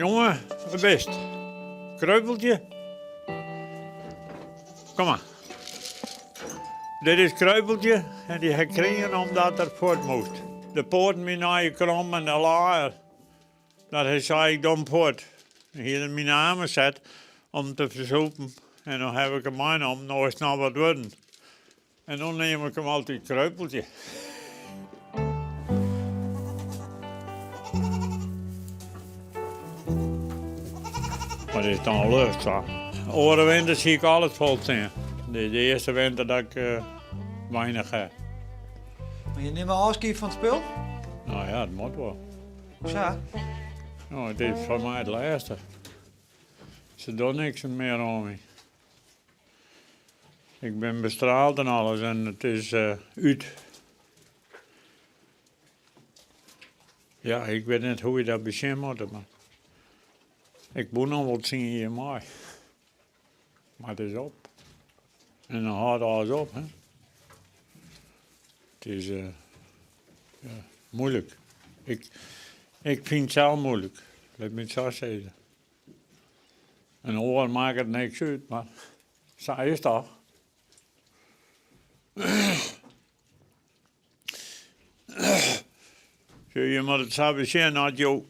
Jonge, wat bist? Kreupeltje? Kom mar. Dit is Kreupeltje en dy ha ik krigen omdat er fuort moast. De poaten wiene nei krom en de laaier. Dat hy sei, ik doch him fuort. Hy hie er myn aarmen set om te fersûpen en dan haw ik him meinommen, no is it noch wat wurden. En no neam ik him altyd Kreupeltje. Mar dit is dan lucht sa. Oare winters hie ik alles fol stean. Dit is de earste winter dat ik uh, weinich ha. Mar je nimme ôfskied fan it spul? No ja, it moat wol. Sa? No, it is foar my it lêste. Se dogge niks mear oan my. Ik bin bestraald en alles en it is út. Ja, ik wit net hoe't je dat besjen moatte, mar ik woe noch wol tsien jier mei. Mar it is op. En dan hâldt alles op, hè. It is ja, moeilik. Ik, ik fyn it sels moeilik, lit my it sa sizze. In oar makket niks út, mar sa is it toch. Sjoch, je moatte it sa besjen, as jo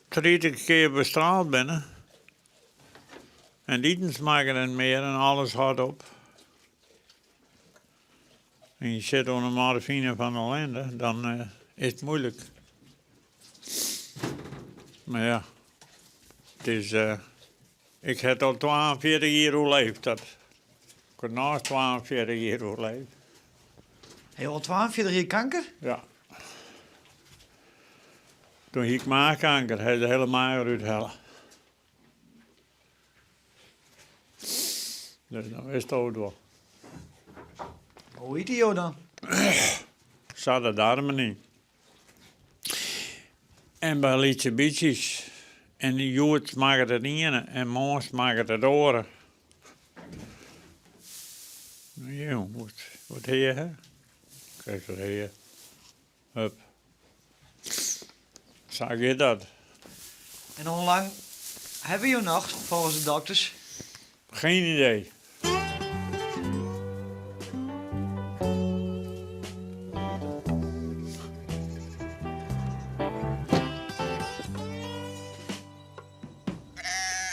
30 kear bestraald binne en it iten smakket net mear en alles hâldt op en je sitte oan de morfine fan de ellinde, dan is it moeilik. Mar ja, it is, ik ha it al 42 jier oerleefd, dat ik ha noch 42 jier oerleefd. Ha je al 42 jier kanker? Ja. Toen hie ik maachkanker, ha se de hiele maach derút helle. Dus dan witst it wol. Hoe ite jo dan? Sa de darmen yn. En by lytse bytsjes. En hjoed smakket it iene en moarn smakket it oare. Jong, wat, wat hea, hè? Kijk wat hea. Hup. Sa giet dat. En hoe lang hawwe jo noch, folgens de dokters? Geen idee.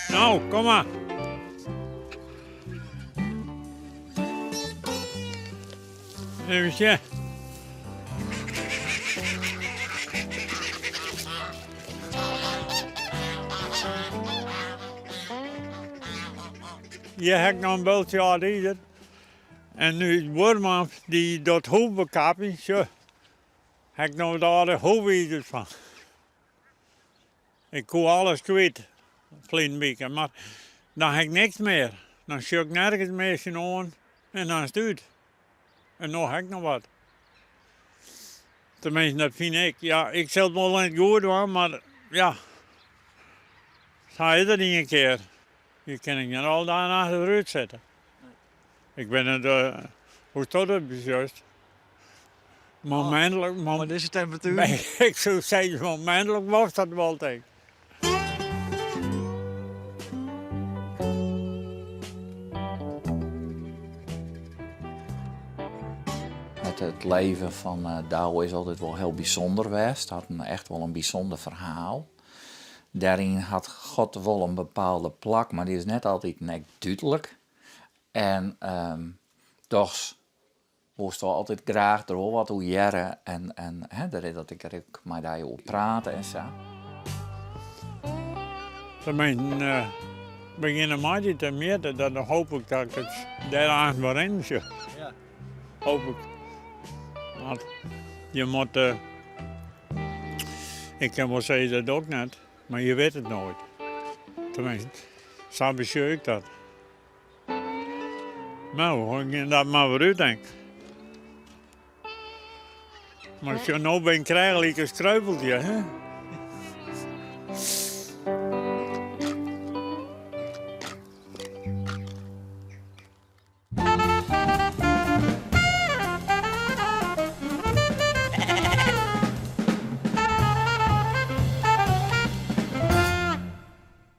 No, kom mar. Even sjen. Hjir ha ik noch in bultsje âld izer. En nu is buorman dy docht hoefbekapping, sjoch, ha ik noch wat âlde hoefizers fan. Ik koe alles kwyt ferline wike, mar dan ha ik niks mear. Dan sjoch ik nergens mear tsjinoan en dan is it út. En no ha ik noch wat. Tenminsten, dat fyn ik. Ja, ik sil it wol net goed dwaan, mar ja, sa is it ien kear. Je kin ek net alle dagen achter de rút sitte. Ik bin net, uh, hoesto dat besjochst? Momintlik, mom, Mei dizze temperatuer? ik soe sizze, momintlik mocht dat wol, tink. Het leven fan eh, Douwe is altyd wol hiel bysûnder west. Hat in, echt wol in bysûnder ferhaal. Dêryn hat God wol in bepaalde plak, mar dy is net altyd ek dúdlik. En ehm, dochs wolsto altyd graach der wol wat oer hearre en, en hè, de reden dat ik der ek mei dy oer prate en sa. Tenminsten, uh, begjinne mei dy te mjitte, dan hoop ik dat ik it dêr aanst wer rinnen sjoch. Ja. Hoop ik. Want je moat, uh, ik kin wol sizze dat doch ik net, mar je wit it noait. Tenminsten, sa besjoch ik dat. No, we gean dat mar wer út, denk. Mar sjoch, no bin ik krekt lykas Kreupeltje, hè?